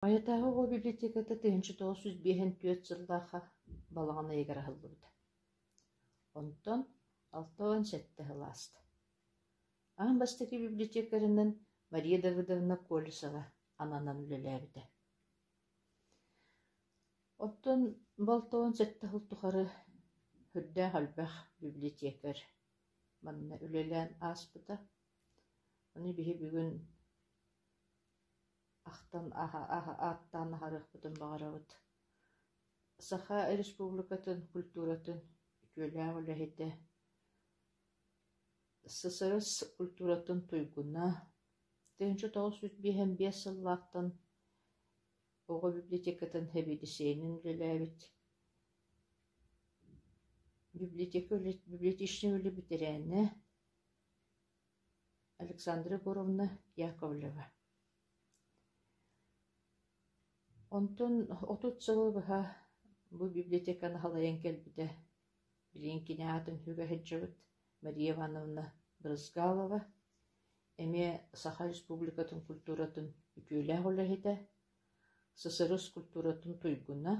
Майатааҕы оҕо библиотеката 1954 сыллаахха балаҕан ыйыгар аһыллыбыта. Онтон 67 сыл ааста. Аан бастакы библиотекарынан Мария Давыдовна Колесова ананан үлэлээбитэ. Оттон 67 сыл тухары сүрдээх элбэх библиотекарь манна үлэлээн ааспыта. Ону биһи бүгүн ахтан ааттаан аһарыахпытын баҕарабыт. Саха Республикатын культуратын үтүөлээх үлэһитэ, СССР культуратын туйгуна, 1955 сыллаахтан оҕо библиотекатын сэбиэдиссэйинэн үлэлээбит, библиотека библиотечнай үлэ бэтэрээнэ Александра Егоровна Яковлева. Онтон 30 сылы быһа бу библиотеканы халайан кэлбитэ. Билигин кини аатын сүгэ сылдьыбыт Мария Ивановна Брызгалова эмиэ Саха Республикатын культуратын үтүөлээх үлэһитэ, СССР культуратын туйгуна.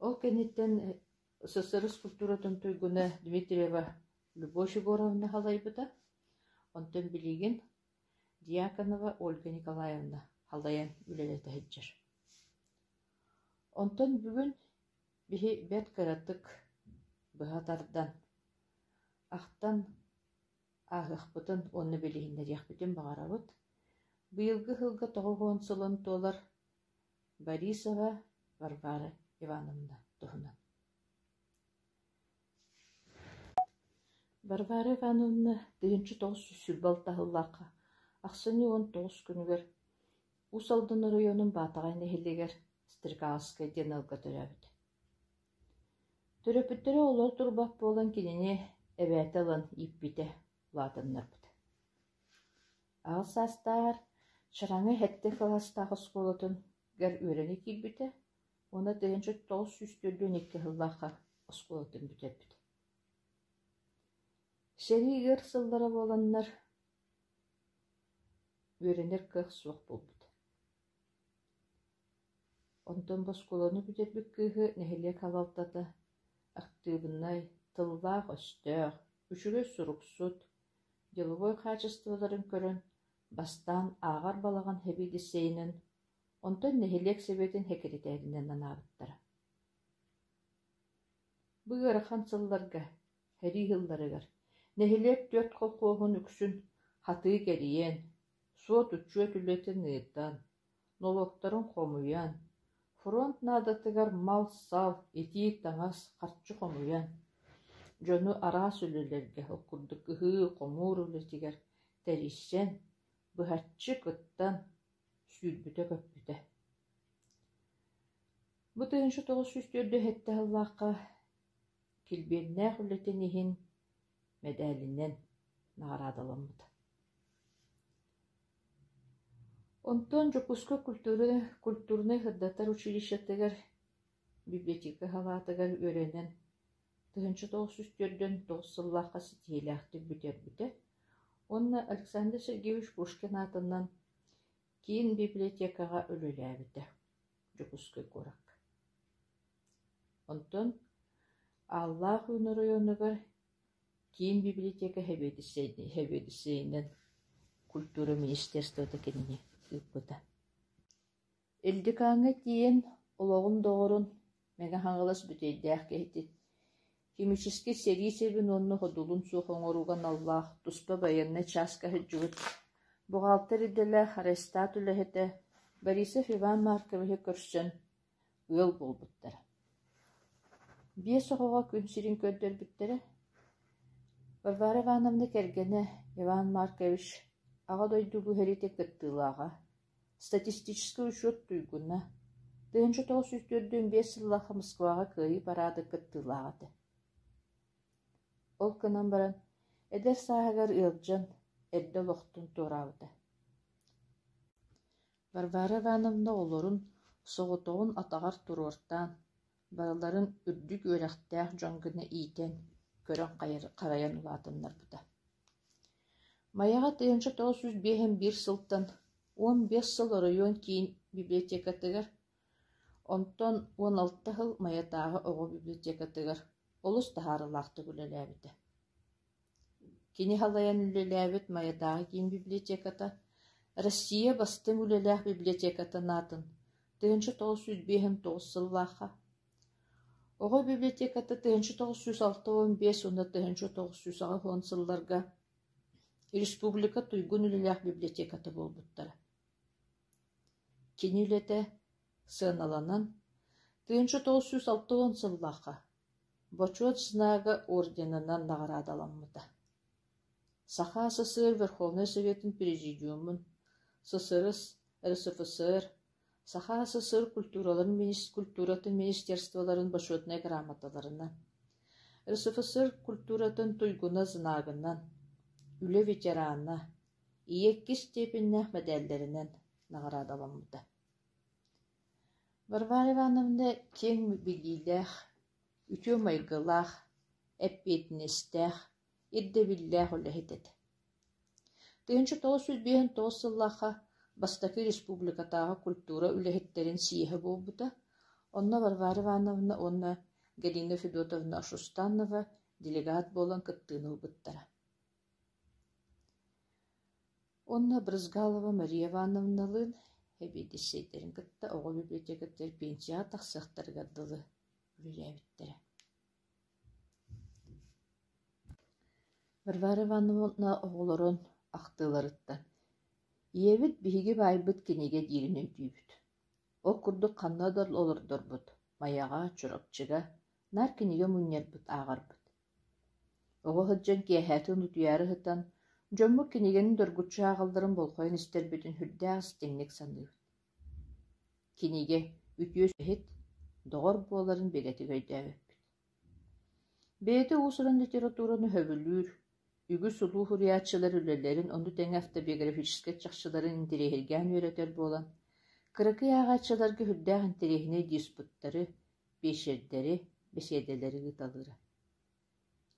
Ол кэнниттэн СССР культуратын туйгуна Дмитриева Любовь Егоровна халайбыта. Онтон билигин Дьяконова Ольга Николаевна халайан үлэлэтэ сылдьар. Онтон бүгүн биһи бэрт кыратык быһа тардан, ахтан ааһыахпытын уонна билиһиннэриэхпитин баҕарабыт. Быйылгы сылга 90 сылын туолар Борисова Варвара Ивановна туһунан. Варвара Ивановна 1926 сыллаахха ахсынньы 19 күнүгэр Уус Алдан оройуонун Баатаҕай нэһилиэгэр Стрекаловскай диэн ыалга төрөөбүтэ. Төрөппүттэрэ олор турбат буолан кинини эбээтэ ылан ииппитэ, улаатыннарбыта. Аҕыс саастааҕар Чараҥы сэттэ кылаастаах оскуолатыгар үөрэнэ киирбитэ уонна 1942 сыллаахха оскуолатын бүтэрбитэ. Сэрии ыар сыллара буоланнар үөрэнэр кыах суох буолбута. Онтон бу оскуоланы бүтэрбит кыыһы нэһилиэк салалтата актыыбынай, тыллаах-өстөөх, үчүгэй суруксут, деловой хаачыстыбаларын көрөн, бастаан ааҕар балаҕан сэбиэдиссэйинэн, онтон нэһилиэк сэбиэтин сэкирэтээринэн анаабыттара. Бу ыарахан сылларга, сэрии сылларыгар, нэһилиэк түөрт колхуоһун үксүн хатыы кэрийэн, суот-учуот үлэтин ыытан, нолуоктарын хомуйан, фронт наадатыгар мал-сал, итии таҥас, харчы хомуйан, дьону араас үлэлэргэ, ол курдук ыһыы, хомуур үлэтигэр тэрийсэн, быһаччы кыттан сүүрбүтэ-көппүтэ. Бу 1947 сыллаахха килбиэннээх үлэтин иһин мэдээлинэн наҕараадаламмыта. Онтон Дьокуускай культурнай сырдатар училищетыгар библиотека салаатыгар үөрэнэн 1949 сыллаахха ситиһиилээхтик бүтэрбитэ уонна Александр Сергеевич Пушкин аатынан киин библиотекаҕа үлэлээбитэ Дьокуускай куоракка. Онтон Ааллаах Үүн оройуонугар Киин библиотека сэбиэдиссэйинэн культура министерствота кинини ыыппыта. Илдьикааҥҥа тиийэн олоҕун доҕорун Мэҥэ Хаҥалас бүтэйдээх киһитин химическэй сэрии сэбин уонна содулун суох оҥорууга аналлаах туспа байыаннай чааска сылдьыбыт бухгалтер идэлээх арестат үлэһитэ Борисов Иван Марковиһы көрсөн ыал буолбуттара. Биэс оҕоҕо күн сирин көрдөрбүттэрэ. Варвара Ивановна кэргэнэ Иван Маркович Аҕа дойду буһэриитэ кыттыылааҕа, статистическай учуот туйгуна, 1945 сыллаахха Москваҕа Кыайыы параада кыттыылааҕа этэ. Ол гынан баран, эдэр сааһыгар ыалдьан, эрдэ олохтон туораабыта. Варвара Ивановна оҕолорун соҕотоҕун атаҕар туруортаан, барыларын үрдүк үөрэхтээх дьон гына иитэн, көрөн-харайан улаатыннарбыта. Майаҕа 1951 сылтан 15 сыл оройуон киин библиотекатыгар, онтон 16 сыл Майатааҕы оҕо библиотекатыгар олус таһаарыылаахтык үлэлээбитэ. Кини салайан үлэлээбит Майатааҕы киин библиотеката Россия бастыҥ үлэлээх библиотекатын аатын 1959 сыллаахха, Оҕо библиотеката 1965 уонна 1980 сылларга республика туйгун үлэлээх библиотеката буолбуттара. Кини үлэтэ сыаналанан, 1960 сыллаахха Бочуот Знага орденынан наҕараадаламмыта. Саха СССР Верховнай Советын Президиумун, СССР, РСФСР, Саха СССР культуратын министерстволарын Бочуотунай грамоталарынан, РСФСР культуратын туйгуна знагынан, үлэ ветерана, ийэ иккис степеннээх мэдээллэринэн наҕараадаламмыта. Варвара Ивановна киэҥ билиилээх, үтүө майгылаах, эппиэтинэстээх, ирдэбиллээх үлэһит этэ. 1959 сыллаахха бастакы республикатааҕы культура үлэһиттэрин съеһэ буолбута, онно Варвара Ивановна уонна Галина Федотовна Шустанова делегат буолан кыттыыны ылбыттара. Уонна Брызгалова Мария Ивановналыын сэбиэдиссэйдэрин кытта оҕо библиотекатыгар пенсияҕа тахсыахтарыгар дылы үлэлээбиттэрэ. Варвара Ивановна оҕолорун ахтыыларыттан «Ийэбит биһиги баайбыт кинигэ диирин өйдүүбүт. Ол курдук ханна да олордорбут, Майаҕа, Чурапчыга наар кинигэ мунньарбыт, ааҕарбыт. Оҕо сылдьан киэһээтин утуйаары сытан, дьоммут кинигэни доргуччу ааҕалларын болҕойон истэрбитин сүрдээх истиҥник саныыбыт. Кинигэ үтүө сүбэһит, доҕор буоларын бигэтик өйдөөбөппүт. Бэйэтэ уус-уран литератураны сөбүлүүр, үгүс улуу суруйааччылар үлэлэрин ону тэҥэ автобиографическай чахчыларын интэриэһиргээн үөрэтэр буолан, кыракый ааҕааччыларга сүрдээх интэриэһинэй диспуттары, биэчэрдэри, бэсиэдэлэри ыыталыыра.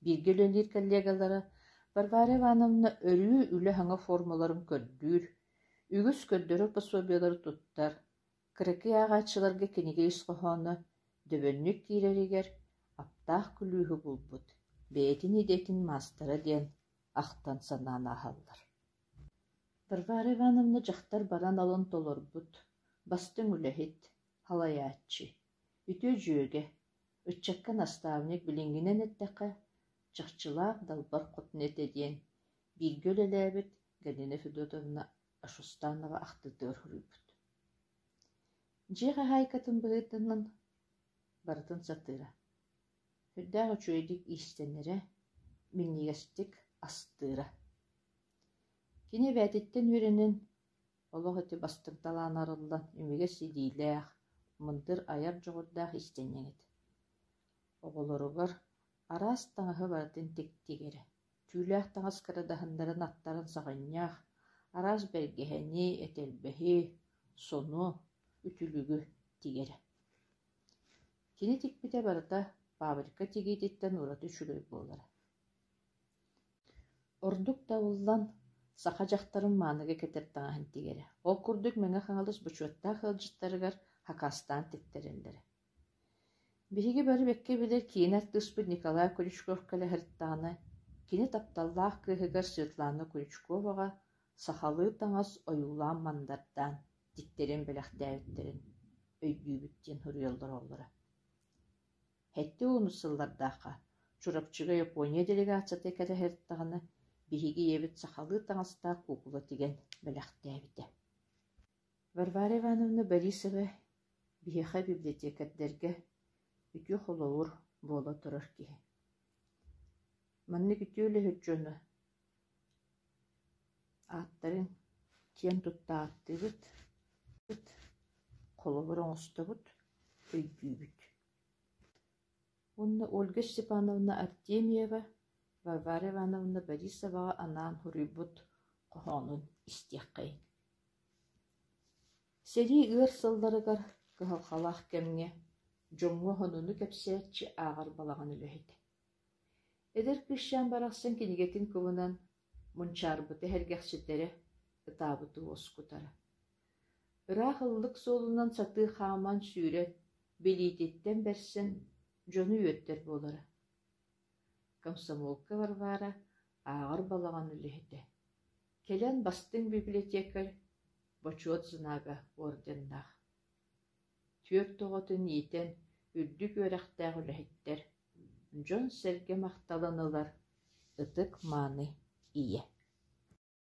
Бииргэ үлэлиир коллегалара Варвара Ивановна өрүү үлэ саҥа формаларын көрдүүр, үгүс көрдөрөр пособиелары туттар, кыракый ааҕааччыларга кинигэ ис хоһооно дөбөннүк киирэригэр аптаах күлүүһү булбут, бэйэтин идэтин маастара диэн ахтан-санаан ааһаллар. Варвара Ивановна дьахтар баран алын толорбут, бастыҥ үлэһит, салайааччы, үтүө дьүөгэ, ыччакка наставник билиҥҥинэн эттэххэ, чахчылаах далбар хотун этэ диэн бииргэ үлэлээбит Галина Федотовна Ашустанова ахтыытыгар суруйбут. Дьиэ хаһаайкатын быһыытынан барытын сатыыра. Сүрдээх үчүгэйдик иистэнэрэ, минньигэстик астыыра. Кини эбээтиттэн үөрэнэн Олох ити бастыҥ талаан арыллан, имигэс илиилээх, мындыр айар дьоҕурдаах иистэнньэҥ этэ. Оҕолоругар араас таҥаһы барытын тиктигэрэ, түүлээх таҥас кырадаһыннарын аттарын саҕынньах, араас бэргэһэни, этэрбэһи, сону, үтүлүгү тигэрэ. Кини тикпитэ барыта фабрика тигиититтэн ураты үчүгэй буолара. Ордук табыллан, саха дьахтарын мааныга кэтэр таҥаһын тигэрэ. Ол курдук Мэҥэ Хаҥалас бочуоттаах ыалдьыттарыгар хакаастаан тиктэрэллэрэ. Биһиги бары бэккэ билэр киинэ артыыспыт Николай Крючков кэлэ сырыттаҕына, кини тапталлаах кыыһыгар Светлана Крючковаҕа сахалыы таҥас ойуулаан-мандардаан тиктэрэн бэлэхтээбиттэрин өйдүүбүт диэн суруйаллар оҕолоро. 70 сыллардаахха Чурапчыга Япония делегацията кэлэ сырыттаҕына, биһиги ийэбит сахалыы таҥастаах куукула тигэн бэлэхтээбитэ. Варвара Ивановна Борисова биһиэхэ библиотекардарга үтүө холобур буола турар киһи. Маннык үтүө үлэһит дьону ааттарын киэн тутта ааттыыбыт, холобур оҥостобут, өйдүүбүт. Уонна Ольга Степановна Артемьева Варвара Ивановна Борисоваҕа анаан суруйбут хоһоонун истиэххэйиҥ. Сэрии ыар сылларыгар кыһалҕалаах кэмҥэ дьоҥҥо сонуну кэпсээччи ааҕар балаҕан үлэһитэ. Эдэр кыысчаан барахсан кинигэтин кылынан мунчаарбыты сэргэхситэрэ, ытаабыты уоскутара. Ыраах ыллык суолунан сатыы хааман сүүрэн, билиититтэн бэрсэн, дьону үөрдэр буолара. Комсомолка Варвара ааҕар балаҕан үлэһитэ, кэлэн бастыҥ библиотекарь Бочуот знага орденнаах. Түөрт оҕотун иитэн үрдүк үөрэхтээх үлэһиттэр, дьон-сэргэ махталын ылар ытык-мааны ийэ.